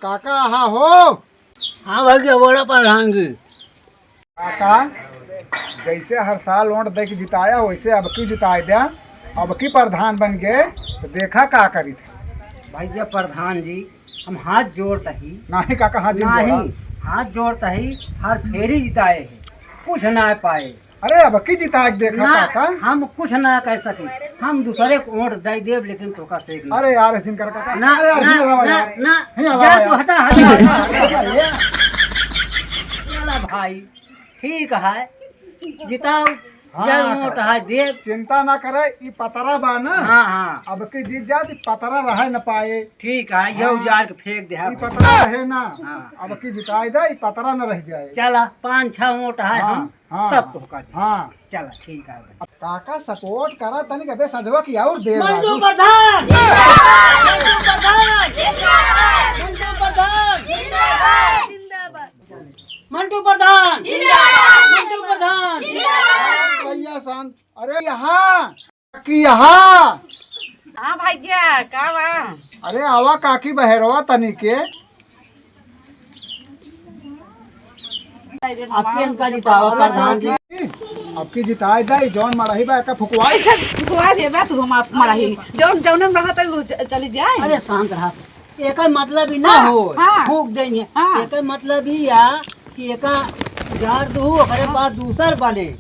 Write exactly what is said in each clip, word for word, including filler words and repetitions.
काका, आहा हो। हाँ भैया, बोला प्रधान जी। काका, जैसे हर साल वोट दे के जिताया, वैसे अब की जिताए द्या। अब की प्रधान बन गए, तो देखा का करी थे। भैया प्रधान जी, हम हाथ जोड़त ही। नाही काका, हाथ जिन नहीं, जोड़ा। हाथ जोड़त ही, हर फेरी जिताए है, कुछ ना पाए। अरे, अब की जिताए के देखा ना, काका। हम कुछ ना कह सके, हम दूसरे को वोट दे देब, लेकिन तोका से एक ना। अरे यार, ऐसे कर काका। ना, अरे यार, ना, नहीं अलावा ना, यार। ना, नहीं अलावा जा तू यार। हटा, हटा, हटा। अरे यार। चला भाई, ठीक है, जिताओ, हाँ, जय वोट काका। है देब। चिंता ना करे, ई पतरा बा ना। हाँ, हाँ। अब की जीत जात, ई पतरा रहे न पाए। ठीक है, यह हाँ। उजाड़ के फेंक दे, हाँ ई भाई। पतरा रहे ना। हाँ। अब की जिताए दे, ई पतरा न रह जाए। चला, पाँच छह वोट है, हाँ, हम हाँ, सब हाँ। तोहका दे। हाँ। चला, ठीक है भाई। अब काका support करा तनिक, अबे सजवा की और देर मंटू लागू। प्रधान! जिंदाबाद! मंटू प्रधान! जिंदाबाद! मंटू प्रधान! जिंदाबाद! मंटू प्रधान! जिंदाबाद! मंटू प्रधान! जिंदाबाद! भैया शांत, अरे यहाँ, काकी यहाँ। हाँ भैया, का बा? अरे आवा काकी बहरवा तनी के। आपके इनका जितावा प्रधान जी। आपकी जिताए दे, जौन मड़ही बा, एका फुकवाई। ऐसे फुकवा देबा तू हम आप मड़ही। जौन, जौन में रहत है, वो च-, चली जाए। अरे शांत रहा। एकर मतलब ई ना हाँ, हो, हाँ। फूक देंगे। हाँ। एकर मतलब ई या कि एका उजाड़ दू, ओकरे बाद दूसर बने।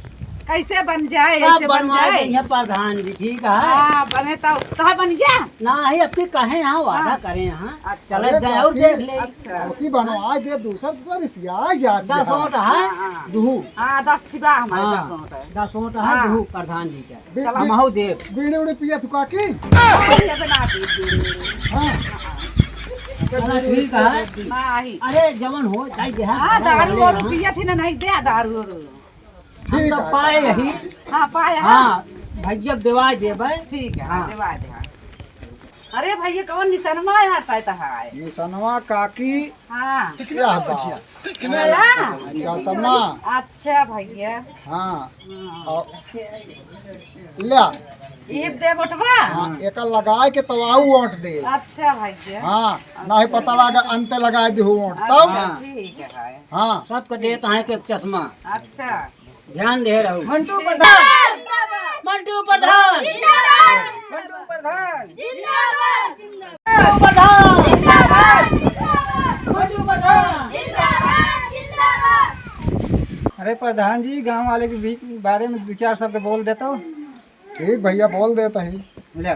कैसे बन जाए, सब ऐसे बन बनवा जाए। देंगे प्रधान जी, ठीक है? हाँ, बने तो, कहाँ बन गया? ना ही, अब की कहे यहाँ वादा हाँ। करे यहाँ। अच्छा। चले अच्छा, गए और ठीक। देख ले। अच्छा। अब की बनवा दे दूसर, तो रिसिया जात दस है। वोट है, हाँ, हाँ। दुहू। हाँ, दस ठिबा हमारे, हाँ, दस वोट है। दस वोट है, हाँ। दुहू प्रधान जी के। बी-, चला। बी-, हमहू देब। बीड़ी उड़ी पिया तू काकी? हाँ, ये बना दे, बीड़ी उड़ी। हाँ। चला, ठीक है। हाँ, आई। अरे, जवन हो, जाई दे, हाँ, हाँ, दारू वाले वारू यहाँ। पिया थी ना, नहीं दे दारू वारू। हम ठीक तो है। पाए यही। हाँ, पाए, हाँ। हाँ, भैया देवाय देबै। ठीक है, हाँ, हाँ। देवाय दे, हाँ। अरे भैया, कौन निसनवा यहाँ तय तहाय? निसनवा काकी। हाँ। यह बा। वाला? चश्मा। अच्छा भैया। हाँ। हाँ। और ल्या। ये दे वोटवा? हाँ, एका लगाए के तब आऊ वोट दे। अच्छा भैया। हाँ, नहीं पता लगा, अंते लगाए दे वोट, तब? अच्छा, ठीक है। हाँ। सबके देत हैं के चश्मा। अच्छा। ध्यान दे रहू। मंटू प्रधान। जिंदाबाद। मंटू प्रधान। जिंदाबाद। मंटू प्रधान। जिंदाबाद। मंटू प्रधान। जिंदाबाद। मंटू प्रधान। जिंदाबाद। जिंदाबाद। अरे प्रधान जी, गांव वाले के बीच, बारे में दो चार शब्द बोल दे तो। ठीक भैया, बोल देत ही। ले।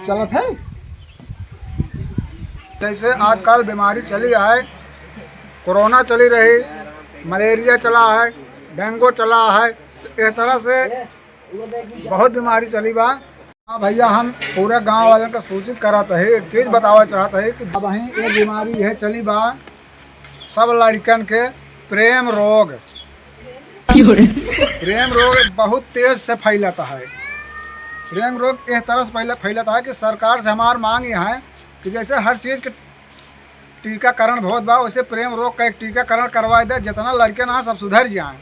चलत है। जैसे आजकल बीमारी चली है, कोरोना चली रही, मलेरिया चला है, डेंगू चला है, तो इस तरह से बहुत बीमारी चली बा। हाँ भैया, हम पूरे गांव वालन का सूचित करत है, एक चीज बतावा चाहत है कि अब ही ये बीमारी यह चली बा, सब लड़कन के प्रेम रोग। प्रेम रोग बहुत तेज से फैलता है। प्रेम रोग इस तरह से फैल-, फैलता है कि सरकार से हमार मांग यह है कि जैसे हर चीज के टीकाकरण बहुत बा, वैसे प्रेम रोग का एक टीकाकरण करवाए दे, जितना लड़के ना सब सुधर जाएं,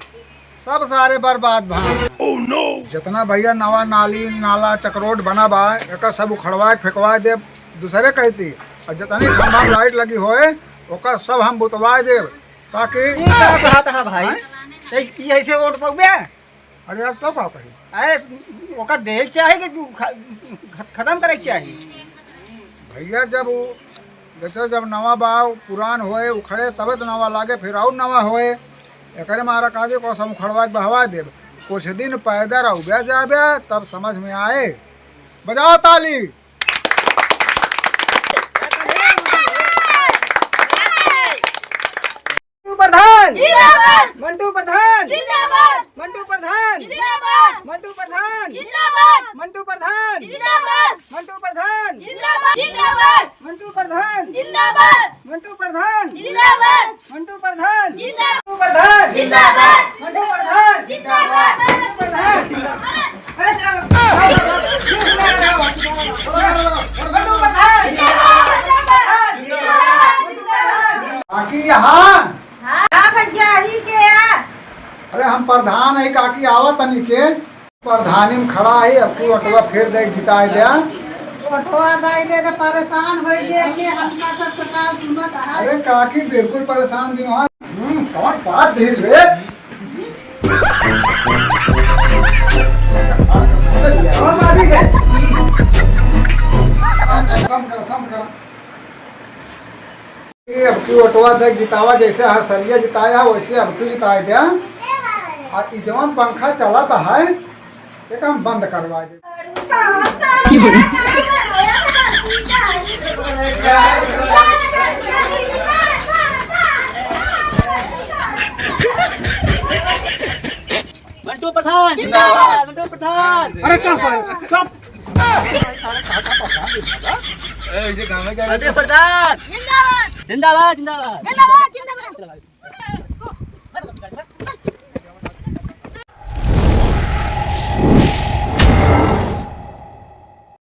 सब सारे बर्बाद भा। Oh no! जितना भैया नवा नाली, नाला, चकरोड बना बा, एकर सब उखड़वाए, फेंकवाए दे, दूसरे कहती, और जितनी खंभा लाइट लगी होए, ओकर सब हम बुतवाए देब, ताकि ई का कहत है भाई? हैं? तो ई ऐसे वोट पउबे? अरे यार, तो का कही? अरे, ओका देहे के चाही कि ख-, ख-, खत्म करे के चाही? भैया, जब उ, देखो, जब नवा बा, उ पुरान होए, उखड़े, तबे तो नवा लागे, फिर और नवा होए। एकरे मारा कहा दे, को हम उखड़वा के बहवा देब। कुछ दिन पैदल रहुबे जाबे, तब समझ में आए। बजाओ ताली। मंटू प्रधान। जिंदाबाद। मंटू प्रधान। जिंदाबाद। मंटू प्रधान। जिंदाबाद। मंटू प्रधान। जिंदाबाद। मंटू प्रधान। जिंदाबाद। मंटू प्रधान। जिंदाबाद। जिंदाबाद। मंटू प्रधान। जिंदाबाद। मंटू प्रधान। जिंदाबाद। मंटू प्रधान। जिंदाबाद। मंटू प्रधान। जिंदाबाद। मंटू प्रधान। जिंदाबाद। मंटू प्रधान। अरे, मंटू प्रधान। जिंदाबाद। बाकी यहाँ। हाँ, भैया, ही के आ? अरे, हम प्रधान है, काकी आवा तनी के। प्रधानी में खड़ा है, अब की वोटवा फेर दे, जिताए द्या। वोटवा दे दे, तो परेशान होई देख के, हमका सब प्रकार सुनत है। अरे काकी, बिल्कुल परेशान जिन हो। हम्म, कौन बात दिस रे? और बात ही है। शांत कर, शांत कर, शांत कर। ये अब की वोटवा देख जितावा, जैसे हर सलिया जिताया, वैसे अब की जिताए द्या। आ ई जवन पंखा चलत है, एक हम बंद करवा दे। मंटू प्रधान जिंदाबाद। मंटू प्रधान। अरे चुप साले, चुप। मंटू प्रधान जिंदाबाद। जिंदाबाद, जिंदाबाद।